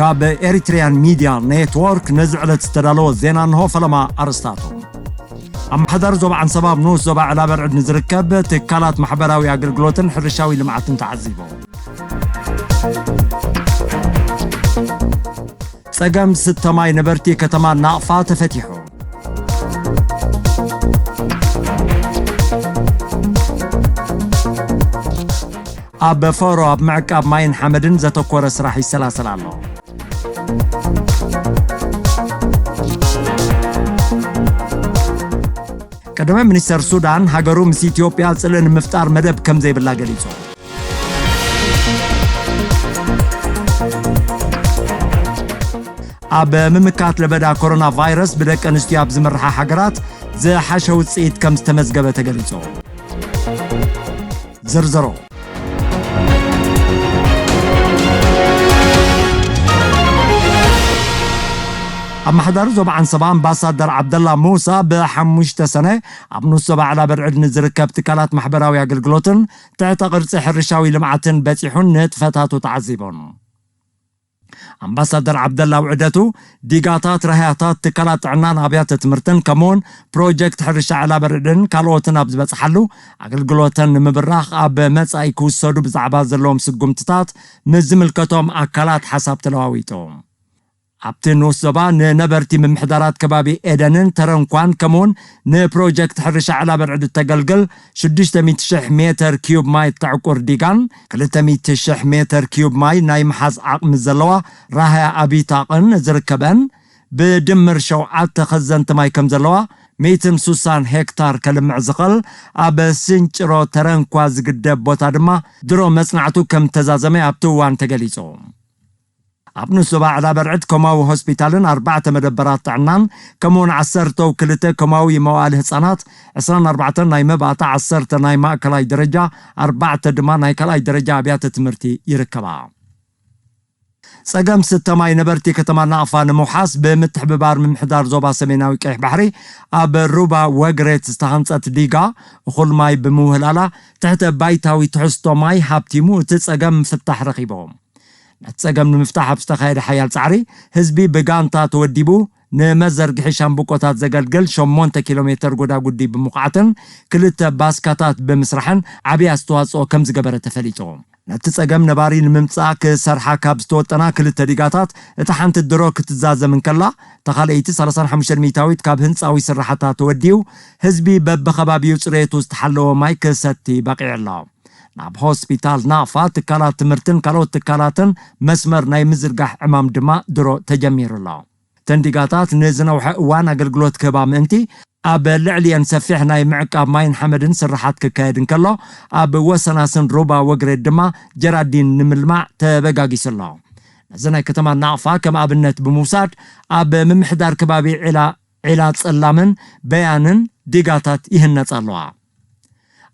ካብ ኤሪትሪያን ሚድያ ኔትወርክ ነዚ ዕለት ዝተዳለወ ዜና እንሆ። ፈለማ ኣርእስታቱ። ኣመሓዳሪ ዞባ ዓንሰባ ኣብ ንኡስ ዞባ ዕላበርዕድ ንዝርከብ ትካላት ማሕበራዊ ኣገልግሎትን ሕርሻዊ ልምዓትን ተዓዚቦም። ጸገም ዝስተ ማይ ነበርቲ ከተማ ናቕፋ ተፈቲሑ። ኣብ ፈሮ ኣብ ምዕቃብ ማይን ሓመድን ዘተኮረ ስራሕ ይሰላሰል ኣሎ። ቀዳማይ ሚኒስተር ሱዳን ሃገሩ ምስ ኢትዮጵያ ጽልኢ ንምፍጣር መደብ ከም ዘይብላ ገሊጹ። ኣብ ምምካት ለበዳ ኮሮና ቫይረስ ብደቂ ኣንስትዮ ኣብ ዝምርሓ ሃገራት ዝሓሸ ውጽኢት ከም ዝተመዝገበ ተገሊጹ። ዝርዝሩ። ኣመሓዳሪ ዞባ ዓንሰባ ኣምባሳደር ዓብደላ ሙሳ ብሓሙሽተ ሰነ ኣብ ንኡስ ዞባ ዕላበርዕድ ንዝርከብ ትካላት ማሕበራዊ ኣገልግሎትን ትሕተ ቅርጺ ሕርሻዊ ልምዓትን በጺሑን ንጥፈታቱ ተዓዚቡን። ኣምባሳደር ዓብደላ ኣብ ዑደቱ ዲጋታት፣ ራህያታት፣ ትካላት ጥዕናን ኣብያተ ትምህርትን ከምኡውን ፕሮጀክት ሕርሻ ዕላበርዕድን ካልኦትን ኣብ ዝበጽሓሉ ኣገልግሎተን ንምብራኽ ኣብ መጻኢ ክውሰዱ ብዛዕባ ዘለዎም ስጉምትታት ምስ ዝምልከቶም ኣካላት ሓሳብ ተለዋዊጡ። ኣብቲ ንኡስ ዞባ ንነበርቲ ምምሕዳራት ከባቢ ኤደንን ተረንኳን ከምኡውን ንፕሮጀክት ሕርሻ ዕላበርዕድ እተገልግል ሽዱሽተ ሚእቲ ሽሕ ሜተር ኪዩብ ማይ እተዕቁር ዲጋን ክልተ ሚእቲ ሽሕ ሜተር ኪዩብ ማይ ናይ ምሓዝ ዓቕሚ ዘለዋ ራህያ ኣቢታቕን ዝርከበን ብድምር ሸውዓተ ከዘንቲ ማይ ከም ዘለዋ ሚእትን ሱሳን ሄክታር ከልምዕ ዝኽእል ኣብ ስንጭሮ ተረንኳ ዝግደብ ቦታ ድማ ድሮ መጽናዕቱ ከም ተዛዘመ ኣብቲ እዋን ተገሊጹ። ኣብ ንኡስ ዞባ ዕላበርዕድ ኮማዊ ሆስፒታልን ኣርባዕተ መደበራት ጥዕናን ከምኡውን ዓሰርተው ክልተ ኮማዊ መዋእለ ህጻናት፣ ዕስራን ኣርባዕተን ናይ መባእታ፣ ዓሰርተ ናይ ማእከላይ ደረጃ፣ ኣርባዕተ ድማ ናይ ካልኣይ ደረጃ ኣብያተ ትምህርቲ ይርከባ። ጸገም ስተ ማይ ነበርቲ ከተማ ናቕፋ ንምውሓስ ብምትሕብባር ምምሕዳር ዞባ ሰሜናዊ ቀይሕ ባሕሪ ኣብ ሩባ ወግሬት ዝተሃንጸት ዲጋ እኹል ማይ ብምውህላላ ትሕተ ባይታዊ ትሕዝቶ ማይ ሃብቲሙ እቲ ጸገም ፍታሕ ረኺቡ። ነቲ ጸገም ንምፍታሕ ኣብ ዝተኻየደ ሓያል ጻዕሪ ህዝቢ ብጋንታ ተወዲቡ ንመዘርግሒ ሻምብቆታት ዘገልግል ሸሞንተ ኪሎ ሜተር ጎዳጉዲ ብምኹዓትን ክልተ ባስካታት ብምስራሕን ዓብዪ ኣስተዋጽኦ ከም ዝገበረ ተፈሊጡ። ነቲ ጸገም ነባሪ ንምምጻእ ክሰርሓ ካብ ዝተወጠና ክልተ ዲጋታት እታ ሓንቲ ድሮ ክትዛዘም እንከላ፣ እታ ካልኣይቲ ሰላሳን ሓሙሽተን ሚእታዊት ካብ ህንጻዊ ስራሕታ ተወዲኡ ህዝቢ በብኸባቢኡ ጽሬቱ ዝተሓለወ ማይ ክሰቲ በቒዑ ኣሎ። ናብ ሆስፒታል ናቕፋ፣ ትካላት ትምህርትን ካልኦት ትካላትን መስመር ናይ ምዝርጋሕ ዕማም ድማ ድሮ ተጀሚሩ ኣሎ። እተን ዲጋታት ንዝነውሐ እዋን ኣገልግሎት ክህባ ምእንቲ ኣብ ልዕሊኤን ሰፊሕ ናይ ምዕቃብ ማይን ሓመድን ስርሓት ክካየድ እንከሎ፣ ኣብ ወሰናስን ሩባ ወግሬድ ድማ ጀራዲን ንምልማዕ ተበጋጊሱ ኣሎ። ነዚ ናይ ከተማ ናቕፋ ከም ኣብነት ብምውሳድ፣ ኣብ ምምሕዳር ከባቢ ዒላ፣ ዒላ ጸላምን በያንን ዲጋታት ይህነጻ ኣለዋ።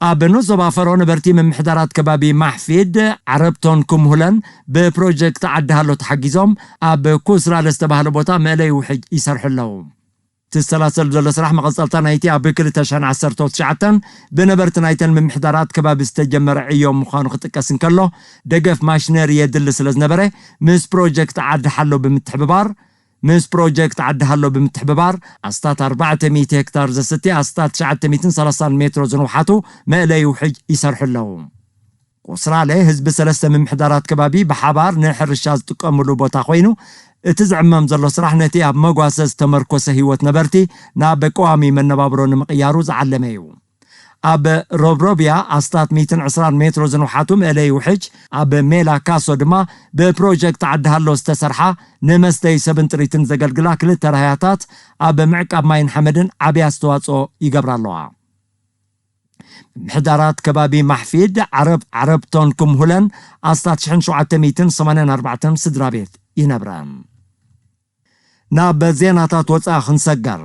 ኣብ ንኡስ ዞባ ፈሮ ነበርቲ ምምሕዳራት ከባቢ ማሕፊድ፣ ዓረብቶን ኩምሁለን ብፕሮጀክት ዓዲ ሃሎ ተሓጊዞም ኣብ ኩስራለ ዝተባህለ ቦታ መእለይ ውሕጅ ይሰርሑ ኣለዉ። እቲ ዝሰላሰል ዘሎ ስራሕ መቐጸልታ ናይቲ ኣብ ክልተ ሽሕን ዓሰርተ ትሽዓተን ብነበርቲ ናይተን ምምሕዳራት ከባቢ ዝተጀመረ ዕዮ ምዃኑ ክጥቀስ እንከሎ፣ ደገፍ ማሽነሪ የድሊ ስለ ዝነበረ፣ ምስ ፕሮጀክት ዓዲ ሓሎ ብምትሕብባር፣ ምስ ፕሮጀክት ዓዲ ሃሎ ብምትሕብባር፣ ኣስታት ኣርባዕተ ሚእቲ ሄክታር ዘስቲ ኣስታት ትሽዓተ ሚእትን ሰላሳን ሜትሮ ዝንውሓቱ መእለይ ውሕጅ ይሰርሑ ኣለዉ። ቁስራለ ህዝቢ ሰለስተ ምምሕዳራት ከባቢ ብሓባር ንሕርሻ ዝጥቀምሉ ቦታ ኮይኑ፣ እቲ ዝዕመም ዘሎ ስራሕ ነቲ ኣብ መጓሰ ዝተመርኮሰ ህይወት ነበርቲ ናብ ቀዋሚ መነባብሮ ንምቕያሩ ዝዓለመ እዩ። ኣብ ሮብሮብያ ኣስታት ሚእትን ዕስራን ሜትሮ ዝንውሓቱ መእለይ ውሕጅ፣ ኣብ ሜላ ካሶ ድማ ብፕሮጀክት ዓዲ ሃሎ ዝተሰርሓ ንመስተይ ሰብን ጥሪትን ዘገልግላ ክልተ ራህያታት ኣብ ምዕቃብ ማይን ሓመድን ዓብዪ ኣስተዋፅኦ ይገብራ ኣለዋ። ምምሕዳራት ከባቢ ማሕፊድ፣ ዓረብ፣ ዓረብቶን ኩምሁለን ኣስታት ሽሕን ሸውዓተ ሚእትን ሰማንያን ኣርባዕተን ስድራ ቤት ይነብረን። ናብ ዜናታት ወጻኢ ክንሰገር።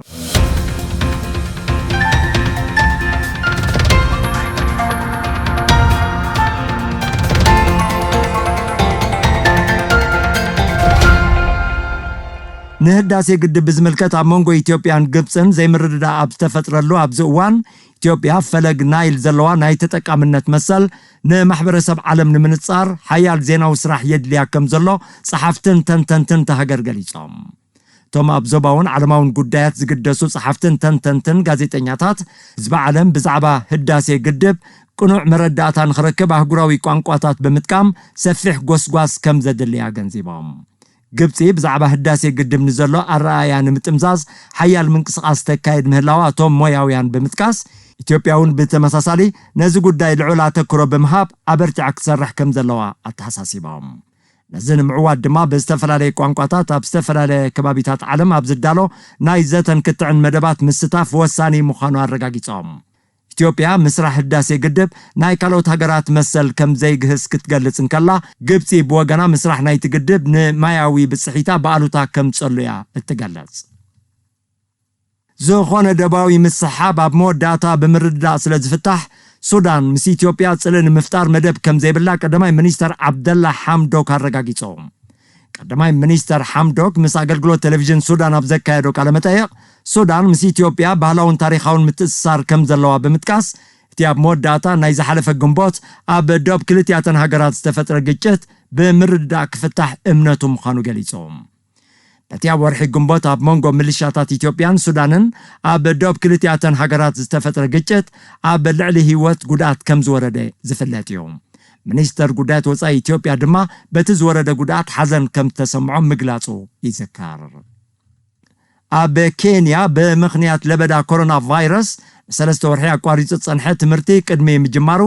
ንህዳሴ ግድብ ብዝምልከት ኣብ መንጎ ኢትዮጵያን ግብጽን ዘይምርድዳእ ኣብ ዝተፈጥረሉ ኣብዚ እዋን፣ ኢትዮጵያ፣ ፈለግ ናይል ዘለዋ ናይ ተጠቃምነት መሰል ንማሕበረሰብ ዓለም ንምንጻር ሓያል ዜናዊ ስራሕ የድልያ ከም ዘሎ ጸሓፍትን ተንተንትን እታ ሃገር ገሊጾም። እቶም ኣብ ዞባውን ዓለማውን ጉዳያት ዝግደሱ ጸሓፍትን ተንተንትን ጋዜጠኛታት፣ ህዝቢ ዓለም ብዛዕባ ህዳሴ ግድብ ቅኑዕ መረዳእታ ንኽረክብ ኣህጉራዊ ቋንቋታት ብምጥቃም ሰፊሕ ጎስጓስ ከም ዘድልያ ገንዚቦም። ግብጺ ብዛዕባ ህዳሴ ግድብ ንዘሎ ኣረኣእያ ንምጥምዛዝ ሓያል ምንቅስቓስ ተካይድ ምህላዋ እቶም ሞያውያን ብምጥቃስ፣ ኢትዮጵያ እውን ብተመሳሳሊ ነዚ ጉዳይ ልዑል ኣተክሮ ብምሃብ ኣበርቲዓ ክትሰርሕ ከም ዘለዋ ኣተሓሳሲቦም። ነዚ ንምዕዋት ድማ ብዝተፈላለየ ቋንቋታት ኣብ ዝተፈላለየ ከባቢታት ዓለም ኣብ ዝዳሎ ናይ ዘተን ክትዕን መደባት ምስታፍ ወሳኒ ምዃኑ ኣረጋጊጾም። ኢትዮጵያ ምስራሕ ህዳሴ ግድብ ናይ ካልኦት ሃገራት መሰል ከም ዘይግህስ ክትገልጽ እንከላ፣ ግብጺ ብወገና ምስራሕ ናይቲ ግድብ ንማያዊ ብጽሒታ ብኣሉታ ከምጸሉ እያ እትገልጽ። ዝኾነ ደባዊ ምስሓብ ኣብ መወዳእታ ብምርድዳእ ስለ ዝፍታሕ፣ ሱዳን ምስ ኢትዮጵያ ጽልኢ ንምፍጣር መደብ ከም ዘይብላ ቀዳማይ ሚኒስተር ዓብደላ ሓምዶክ ኣረጋጊጾም። ቀዳማይ ሚኒስተር ሓምዶክ ምስ ኣገልግሎት ቴሌቪዥን ሱዳን ኣብ ዘካየዶ ቃለ መጠይቕ፣ ሱዳን ምስ ኢትዮጵያ ባህላውን ታሪኻውን ምትእስሳር ከም ዘለዋ ብምጥቃስ፣ እቲ ኣብ መወዳእታ ናይ ዝሓለፈ ግንቦት ኣብ ዶብ ክልቲኣተን ሃገራት ዝተፈጥረ ግጭት ብምርድዳእ ክፍታሕ እምነቱ ምዃኑ ገሊጹ። በቲ ኣብ ወርሒ ግንቦት ኣብ መንጎ ምልሻታት ኢትዮጵያን ሱዳንን ኣብ ዶብ ክልቲኣተን ሃገራት ዝተፈጥረ ግጭት ኣብ ልዕሊ ህይወት ጉድኣት ከም ዝወረደ ዝፍለጥ እዩ። ሚኒስተር ጉዳያት ወጻኢ ኢትዮጵያ ድማ በቲ ዝወረደ ጉድኣት ሓዘን ከም ዝተሰምዖ ምግላጹ ይዝከር። ኣብ ኬንያ ብምኽንያት ለበዳ ኮሮና ቫይረስ ንሰለስተ ወርሒ ኣቋሪጹ ዝጸንሐ ትምህርቲ ቅድሚ ምጅማሩ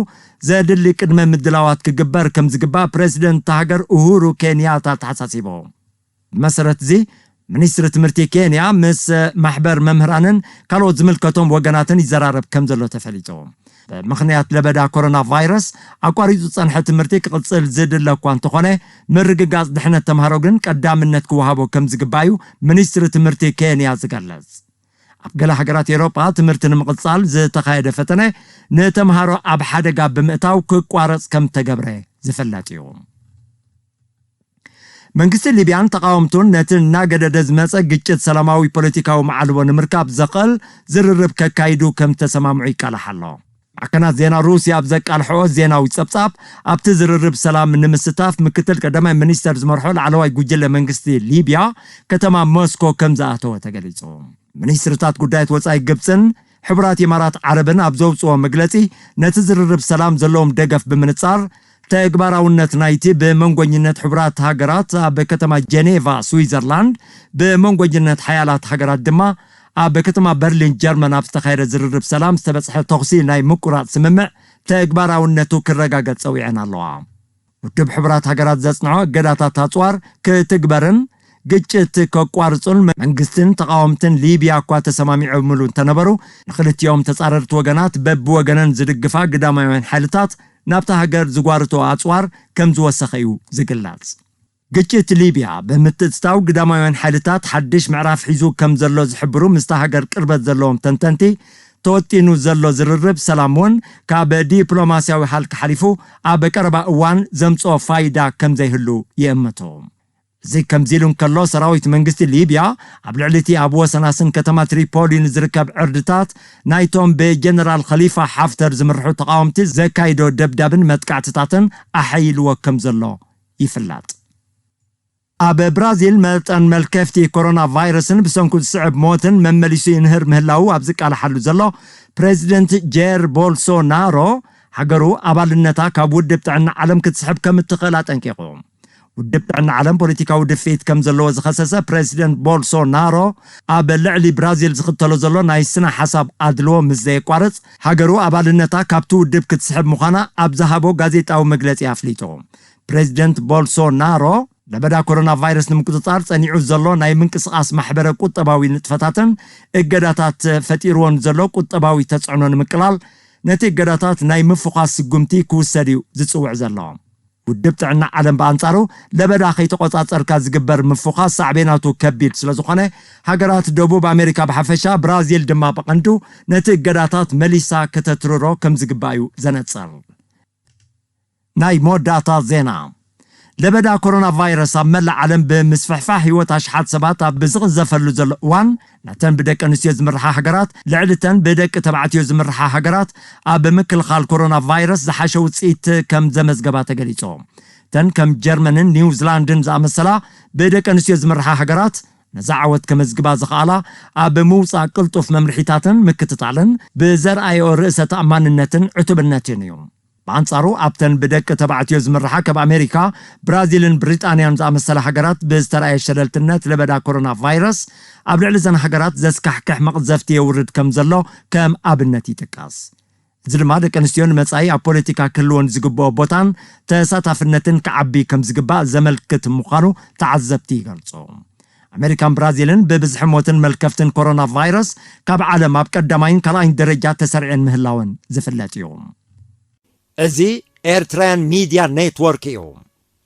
ዘድሊ ቅድመ ምድላዋት ክግበር ከም ዝግባእ ፕሬዚደንት እታ ሃገር ኡሁሩ ኬንያታ ተሓሳሲቡ። ብመሰረት እዚ፣ ሚኒስትሪ ትምህርቲ ኬንያ ምስ ማሕበር መምህራንን ካልኦት ዝምልከቶም ወገናትን ይዘራረብ ከም ዘሎ ተፈሊጡ። ብምኽንያት ለበዳ ኮሮና ቫይረስ ኣቋሪጹ ዝጸንሐ ትምህርቲ ክቕጽል ዝድለ እኳ እንተኾነ፣ ምርግጋጽ ድሕነት ተምሃሮ ግን ቀዳምነት ክወሃቦ ከም ዝግባእ እዩ ሚኒስትሪ ትምህርቲ ኬንያ ዝገልጽ። ኣብ ገለ ሃገራት ኤውሮጳ ትምህርቲ ንምቕጻል ዝተኻየደ ፈተነ ንተምሃሮ ኣብ ሓደጋ ብምእታው ክቋረጽ ከም ተገብረ ዝፍለጥ እዩ። መንግስቲ ሊብያን ተቓወምቱን ነቲ እናገደደ ዝመጸ ግጭት ሰላማዊ ፖለቲካዊ መዓልቦ ንምርካብ ዘኽእል ዝርርብ ከካይዱ ከም ዝተሰማምዑ ይቃላሕ ኣሎ። ማዕከናት ዜና ሩስያ ኣብ ዘቃልሕኦ ዜናዊ ጸብጻብ፣ ኣብቲ ዝርርብ ሰላም ንምስታፍ ምክትል ቀዳማይ ሚኒስተር ዝመርሖ ላዕለዋይ ጉጅለ መንግስቲ ሊብያ ከተማ ሞስኮ ከም ዝኣተወ ተገሊጹ። ሚኒስትርታት ጉዳያት ወጻኢ ግብጽን ሕቡራት ኢማራት ዓረብን ኣብ ዘውጽኦ መግለጺ፣ ነቲ ዝርርብ ሰላም ዘለዎም ደገፍ ብምንጻር፣ ተግባራውነት ናይቲ ብመንጎኝነት ሕቡራት ሃገራት ኣብ ከተማ ጀኔቫ ስዊዘርላንድ፣ ብመንጎኝነት ሓያላት ሃገራት ድማ ኣብ ከተማ በርሊን ጀርመን ኣብ ዝተኻየደ ዝርርብ ሰላም ዝተበጽሐ ተኹሲ ናይ ምቁራጽ ስምምዕ ተግባራውነቱ ክረጋገጽ ጸዊዐን ኣለዋ። ውድብ ሕቡራት ሃገራት ዘጽንዖ እገዳታት ኣጽዋር ክትግበርን ግጭት ከቋርጹን መንግስትን ተቓወምትን ሊብያ እኳ ተሰማሚዖምሉ እንተነበሩ፣ ንኽልቲኦም ተጻረርቲ ወገናት በብወገነን ዝድግፋ ግዳማውያን ሓይልታት ናብታ ሃገር ዝጓርቶ ኣጽዋር ከም ዝወሰኸ እዩ ዝግለጽ። ግጭት ሊብያ ብምትእትታው ግዳማውያን ሓይልታት ሓድሽ ምዕራፍ ሒዙ ከም ዘሎ ዝሕብሩ ምስታ ሃገር ቅርበት ዘለዎም ተንተንቲ፣ ተወጢኑ ዘሎ ዝርርብ ሰላም እውን ካብ ዲፕሎማስያዊ ሃልኪ ሓሊፉ ኣብ ቀረባ እዋን ዘምጽኦ ፋይዳ ከም ዘይህሉ ይእምቱ። እዚ ከምዚ ኢሉ እንከሎ፣ ሰራዊት መንግስቲ ሊብያ ኣብ ልዕሊ እቲ ኣብ ወሰናስን ከተማ ትሪፖሊ ንዝርከብ ዕርድታት ናይቶም ብጀነራል ኸሊፋ ሓፍተር ዝምርሑ ተቓወምቲ ዘካይዶ ደብዳብን መጥቃዕትታትን ኣሓይልዎ ከም ዘሎ ይፍለጥ። ኣብ ብራዚል መጠን መልከፍቲ ኮሮና ቫይረስን ብሰንኩ ዝስዕብ ሞትን መመሊሱ ይንህር ምህላዉ ኣብ ዝቃላሓሉ ዘሎ፣ ፕሬዚደንት ጄር ቦልሶናሮ ሃገሩ ኣባልነታ ካብ ውድብ ጥዕና ዓለም ክትስሕብ ከም እትኽእል ኣጠንቂቑ። ውድብ ጥዕና ዓለም ፖለቲካዊ ድፍኢት ከም ዘለዎ ዝኸሰሰ ፕሬዚደንት ቦልሶናሮ፣ ኣብ ልዕሊ ብራዚል ዝኽተሎ ዘሎ ናይ ስነ ሓሳብ ኣድልዎ ምስ ዘየቋርጽ፣ ሃገሩ ኣባልነታ ካብቲ ውድብ ክትስሕብ ምዃና ኣብ ዝሃቦ ጋዜጣዊ መግለጺ ኣፍሊጡ። ፕሬዚደንት ቦልሶናሮ፣ ለበዳ ኮሮና ቫይረስ ንምቁጽጻር ጸኒዑ ዘሎ ናይ ምንቅስቓስ ማሕበረ ቁጠባዊ ንጥፈታትን እገዳታት ፈጢርዎ ንዘሎ ቁጠባዊ ተጽዕኖ ንምቅላል፣ ነቲ እገዳታት ናይ ምፍዃስ ስጉምቲ ክውሰድ እዩ ዝጽውዕ ዘሎ። ውድብ ጥዕና ዓለም ብኣንጻሩ፣ ለበዳ ከይተቖጻጸርካ ዝግበር ምፍዃስ ሳዕቤናቱ ከቢድ ስለ ዝኾነ፣ ሃገራት ደቡብ ኣሜሪካ ብሓፈሻ፣ ብራዚል ድማ ብቐንዱ፣ ነቲ እገዳታት መሊሳ ከተትርሮ ከም ዝግባእ እዩ ዘነጽር። ናይ መወዳእታ ዜና። ለበዳ ኮሮና ቫይረስ ኣብ መላእ ዓለም ብምስፍሕፋሕ ህይወት ኣሽሓት ሰባት ኣብ ብዝቕዘፈሉ ዘሎ እዋን፣ ነተን ብደቂ ኣንስትዮ ዝምርሓ ሃገራት ልዕሊ እተን ብደቂ ተባዕትዮ ዝምርሓ ሃገራት ኣብ ምክልኻል ኮሮና ቫይረስ ዝሓሸ ውፅኢት ከም ዘመዝገባ ተገሊጹ። እተን ከም ጀርመንን ኒውዚላንድን ዝኣመሰላ ብደቂ ኣንስትዮ ዝምርሓ ሃገራት ነዛ ዓወት ከመዝግባ ዝኸኣላ ኣብ ምውፃእ ቅልጡፍ መምርሒታትን ምክትታልን ብዘርኣዮ ርእሰ ተኣማንነትን ዕቱብነትን እዩ። ብኣንጻሩ ኣብተን ብደቂ ተባዕትዮ ዝምርሓ ከም ኣሜሪካ፣ ብራዚልን ብሪጣንያን ዝኣመሰላ ሃገራት ብዝተራእየ ሸለልትነት ለበዳ ኮሮና ቫይረስ ኣብ ልዕሊ እዘን ሃገራት ዘስካሕክሕ መቕዘፍቲ የውርድ ከም ዘሎ ከም ኣብነት ይጥቀስ። እዚ ድማ ደቂ ኣንስትዮ ንመጻኢ ኣብ ፖለቲካ ክህልወን ዝግብኦ ቦታን ተሳታፍነትን ክዓቢ ከም ዝግባእ ዘመልክት ምዃኑ ተዓዘብቲ ይገልጹ። ኣሜሪካን ብራዚልን ብብዝሒ ሞትን መልከፍትን ኮሮና ቫይረስ ካብ ዓለም ኣብ ቀዳማይን ካልኣይን ደረጃ ተሰሪዐን ምህላወን ዝፍለጥ እዩ። እዚ ኤርትራውያን ሚድያ ኔትወርክ እዩ።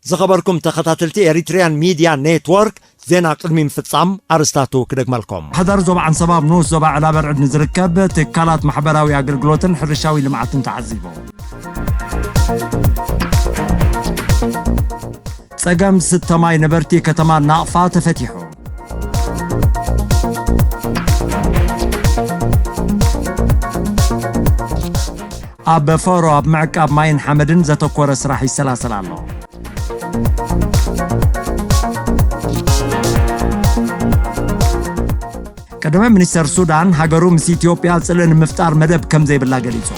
ዝኸበርኩም ተኸታተልቲ ኤሪትሪያን ሚድያ ኔትወርክ፣ ዜና ቅድሚ ምፍጻም ኣርስታቱ ክደግመልኩም። ሓዳር ዞባ ዓንሰባ ኣብ ንኡስ ዞባ ዕላበርዕድ ንዝርከብ ትካላት ማሕበራዊ ኣገልግሎትን ሕርሻዊ ልምዓትን ተዓዚቡ። ጸገም ስተ ማይ ነበርቲ ከተማ ናቕፋ ተፈቲሑ። ኣብ ፈሮ ኣብ ምዕቃብ ማይን ሓመድን ዘተኮረ ስራሕ ይሰላሰል ኣሎ። ቀዳማይ ሚኒስተር ሱዳን ሃገሩ ምስ ኢትዮጵያ ጽልኢ ንምፍጣር መደብ ከም ዘይብላ ገሊጹ።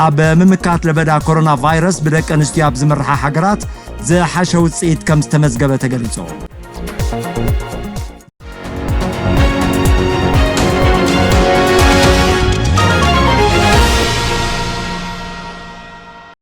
ኣብ ምምካት ለበዳ ኮሮና ቫይረስ ብደቂ ኣንስትዮ ኣብ ዝምርሓ ሃገራት ዝሓሸ ውጽኢት ከም ዝተመዝገበ ተገሊጹ።